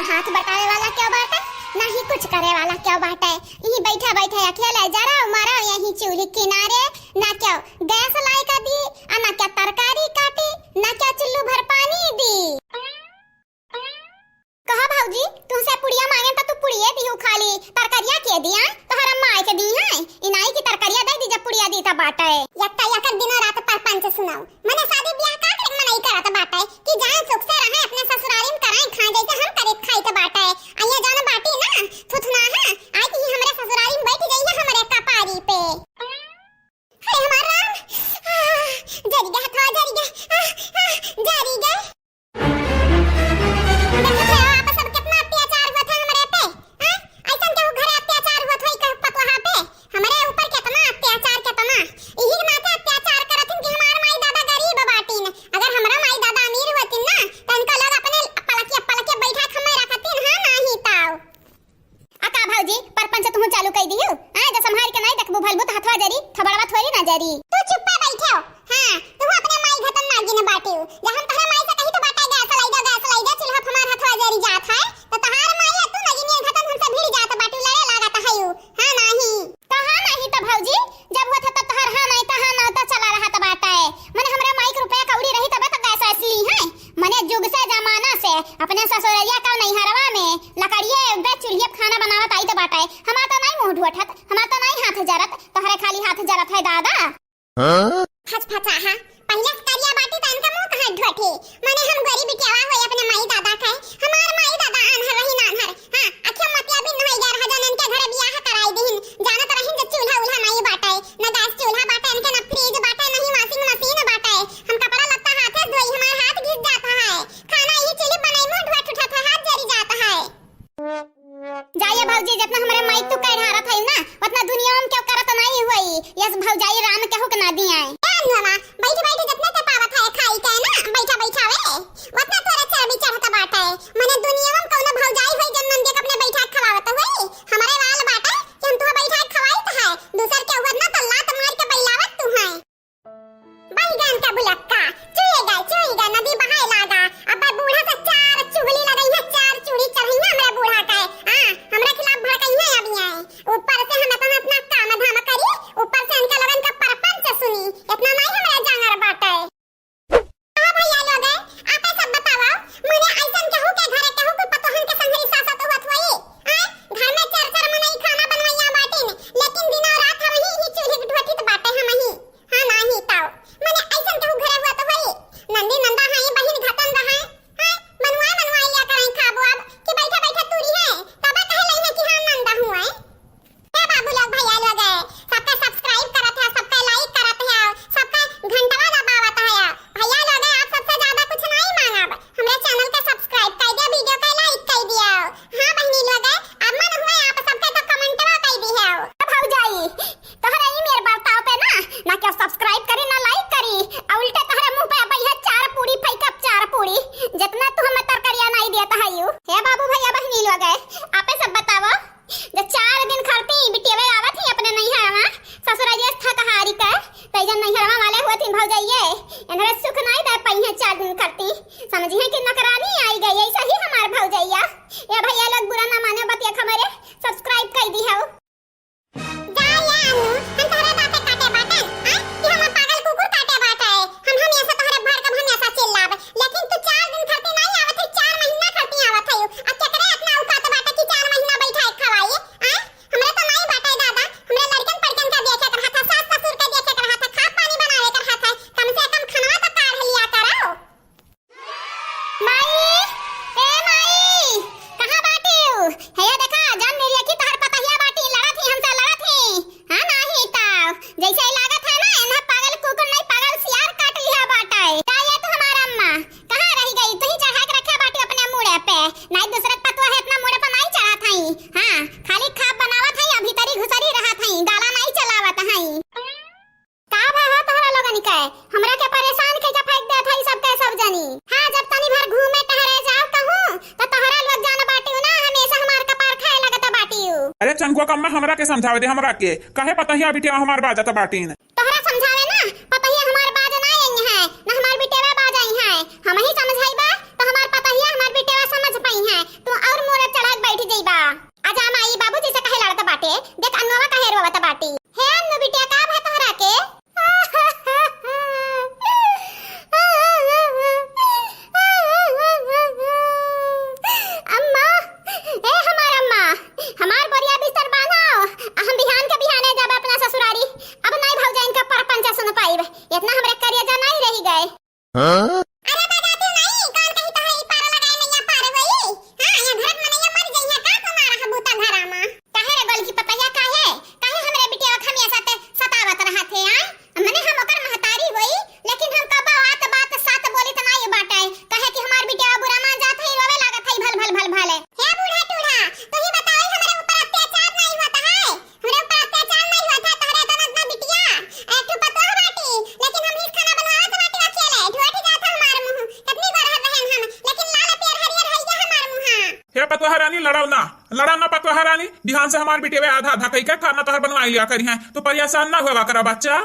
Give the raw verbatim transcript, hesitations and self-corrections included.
हाथ बटावे वाला केव बाटे, ना ही कुछ करे वाला केव बाटे। यही बैठा बैठा अकेले जराव मराव यही चूल्ही किनारे, ना केव गैस लाई का दी, आ ना केव तरकारी काटी, ना केव चुल्लू भर पानी दी। कहा भौजी, तुहसे पुड़िया माँगे त तू पुड़िये दिहू खाली, तरकरिया के दिया? तोहर अम्मा आए के दी है, इनाई की तरकरिया दे दी जब पुड़िया दी त बाटे। यक्का यकर दिनों रात परपंच सुनाऊ, मने शादी ब्याह का करे मनई करत बाटे कि जान सुख से रहे अपने ससुरारी में कराए खाए जैसे हम करे खाइत बाटे। आ ये जान बाटी ना, थुथना है, आए कि हमरे ससुरारी में बैठ जाइए हमरे कपारी पे। हे हमार राम, आ, जरी गे हथवा, जरी गे, आ, आ, जरी गे। देखत हो आप सब कितना अत्याचार हुआ था हमरे पे, हाँ? ऐसन केहू घरे अत्याचार हुआ था, कह पतोहा पे? हमरे ऊपर कितना अत्याचार, कितना। यही के माथे अत्याचार करत हिन कि हमार माई दादा गरीब बाटिन। अगर हमरा माई दादा अमीर होतिन ना, त इनका लोग अपने पलकिया, पलकिया बैठा के हमें रखतिन, हाँ, नाही ताव। आ का भौजी, परपंच तुहूँ चालू कई दिहू? हाँ, जब संभाल के नाई देखबू भलबू त हथवा जरी, थबड़वा थोड़ी ना जरी। तू चुप्पा बैठो। हाँ, तुहूँ अपने माई घतन नागिन बाटिउ। जब हम तहरे माई से कही त बाटे गैस लाई दे, गैस लाई दे, चूल्हा पे हमार हथवा जरी जात है, त तहार माई आ तू नागिनिया घतन हमसे भिड़ जात बाटिउ, लड़े लागत हयू। हाँ, नाही। कहा नाही त भौजी, जब होत है त तहर हाँ नाही त हाँ ना त चला रहत बाटे। मने हमरे माई के रुपया कौड़ी रही तबे त गैस वैस ली है। मने जुग से जमाना से अपने ससुररिया का नैहरवा में लकड़िए पे चूल्हिए पे खाना बनावत आई त बाटे। हमार त नाई मुँह ढोठत, हमार त नाई हाथ जरत, तोहरे खाली हाथ जरत है दादा। हाँ? फच फचा हा, पहिले से करिया बाटी त इनका मुँह कहाँ ढोठी। मने हम गोरी बिटियावा होई अपने माई दादा के, हमार माई दादा आन्हर रही नान्हर। हाँ, अखे मोतिया बिन होई गए रहा जन इनके घरे बियाह कराई दिहिन। जानत रहिन जे चूल्हा उल्हा नाई बाटे, न गैस चूल्हा बाटे इनके, न फ्रिज बाटे, न ही washing machine बाटे। हम कपड़ा लत्ता हाथे से धोई, हमार हाथ घिस जात है। खाना यही चूल्ही बनाई, मुँह ढोठ उठत है, हाथ जरी जात है। जाइए भौजी, जितना हमरे माई तू कह ढारत है ना, उतना दुनिया में क्यों करत नहीं हुई। यस भौजाई राम केहू के ना दिया है। ए अनुआ, बैठ बैठ जितना ते पावत है खाई के ना, बैठा बैठा वे। उतना तोरा चर्बी चढ़त बाटे। मने दुनिया में कौनो भौजाई होई जन नंदी के अपने बैठा के खवावत होई। हमारे वाल बाटे कि हम तुहा बैठा के खवाइत है। दूसर के हुआ ना तो लात मार के बैलावत तू है। बैगन का भुलक्का, चुएगा, चुएगा, नदी बहाए लागा। अब बूढ़ा से चार चुगली लगई है, चार चूड़ी चढ़ई है हमरे बूढ़ा के। हाँ, हमरे खिलाफ भड़कई है अब ये। ऊपर से हम इतना, इतना काम धाम करी, ऊपर से इनका लोगन का परपंच सुनी। इतना नहीं हमरे जांगर बाटे। हाँ भैया लोग, आपे सब बतावा, मने ऐसन केहू के घरे केहू के पतोहन के संघरी सासत होत होई? आय, घर में चार चार मनई खाना बनवैया बाटिन, लेकिन दिनों रात हम ही, ही चूल्ही ढोठित बाटे हम ही। हाँ, नाही ताऊ। मने ऐसन केहू घरे हुआ तो होई? नंदी नंदा हाई, बहिन घतन रहाई। हाँ, मनवाई मनवाई या कराई खाबो अब, कि बैठा बैठा तूरी है, तबे कहे लई है कि हाँ नंदा हुआ है। हे बाबू लोग, भैया लोग है, सबका subscribe करत है, सबका like करत है, सबका घंटवा दबावत है। भैया लोग है, आप सबसे ज्यादा कुछ नहीं मांगब, हमरे channel के subscribe कर दिया, video के like कर दिया। हाँ बहनी लोग है, अब मन हुए आप सबके तो commentवा कर दिया। भौजाई, तोहरे ई मेर बर्ताव पे ना, ना केहू subscribe करी, ना like करी, आ उल्टे तोहरे मुंह पे अबई है चार पूड़ी फेंकब, चार पूड़ी। जितना तू हमें तरकरिया नहीं देत हयू। हे बाबू भैया बहनी लोग है, आपे सब बतावो, जब चार दिन खरती बिटियवे आवत ही अपने नैहरवा, ससुरारिये से थक हारी के, त जब नैहरवा वाले होत ही भौजाइये, इन्हरे सुख नहीं दे पई है चार दिन खरती। समझी है कि नौकरानी आई गई, ऐसा ही हमार भौजाइया। ए भैया लोग बुरा ना माने, बतिया हमारे subscribe कर दी है। जा ये अन्नू, हम तोहरे बाते काटे बाटन, आय? कि हम पागल कुकुर काटे बाटे। हम हमेशा तोहरे भड़कब, हमेशा चिल्लाब। लेकिन तू चार दिन खरती नहीं आवत है, चार महीना खरती आवत है। अब केकरे इतना औकात बाटे कि चार महीना बैठा के खवाई, आय? हमरे तो नहीं बाटे दादा, हमरे लड़कन पड़कन का देखे के रहा था, सास ससुर का देखे के रहा था, खा पानी बनावे के रहा था, कम से कम खनवा तो काढ़ लिया करो। माई, ए माई, कहाँ बाटिउ? हैया देखा, जन निर्लखी तोहर पतहिया बाटी, लड़त ही हमसे, लड़त ही। हाँ, नाही ताव। जैसे ही लागत है ना, इन्हें पागल कुकुर नहीं, पागल सियार काट लिया बाटे। का ये तो हमार अम्मा, कहाँ रही गई? तू ही चढ़ा के रखे बाटी अपने मूड़े पे। नहीं दूसरे पतवा है इतना मूड़े पे नहीं चढ़ा था ही। हाँ, खाली खाब बनावत है, अभी तरी घुसरी रहा था ही, गाला नहीं चलावत है। का भा हो तोहरा लोगन के? हमरा के परेशान कइके फेंक देत हई सबके सब जनी। हाँ, जब तनी भर घूमे टहरे जाओ कहूँ, त तोहरा लोग जान बाटिउ ना, हमेशा हमार कपार खाए लगत बाटिउ। अरे चंगुआ कम्मा, हमरा के समझावे दे, हमरा के। काहे पतहिया बिटिया हमार बाजत बाटिन? तोहरा समझावे ना, पतहिया हमार बाज ना आई है, ना हमार बिटेवा बाज आई है। हम ही समझाइबा, त हमार पतहिया हमार बिटेवा समझ पाई है। तू और हे पतोह रानी, लड़ाव ना, लड़ाव ना पतोह रानी। बिहान से हमार बिटिया आधा आधा कई के खाना तोहर बनवाई लिया करी है, तू परेशान ना होवा करा बच्चा।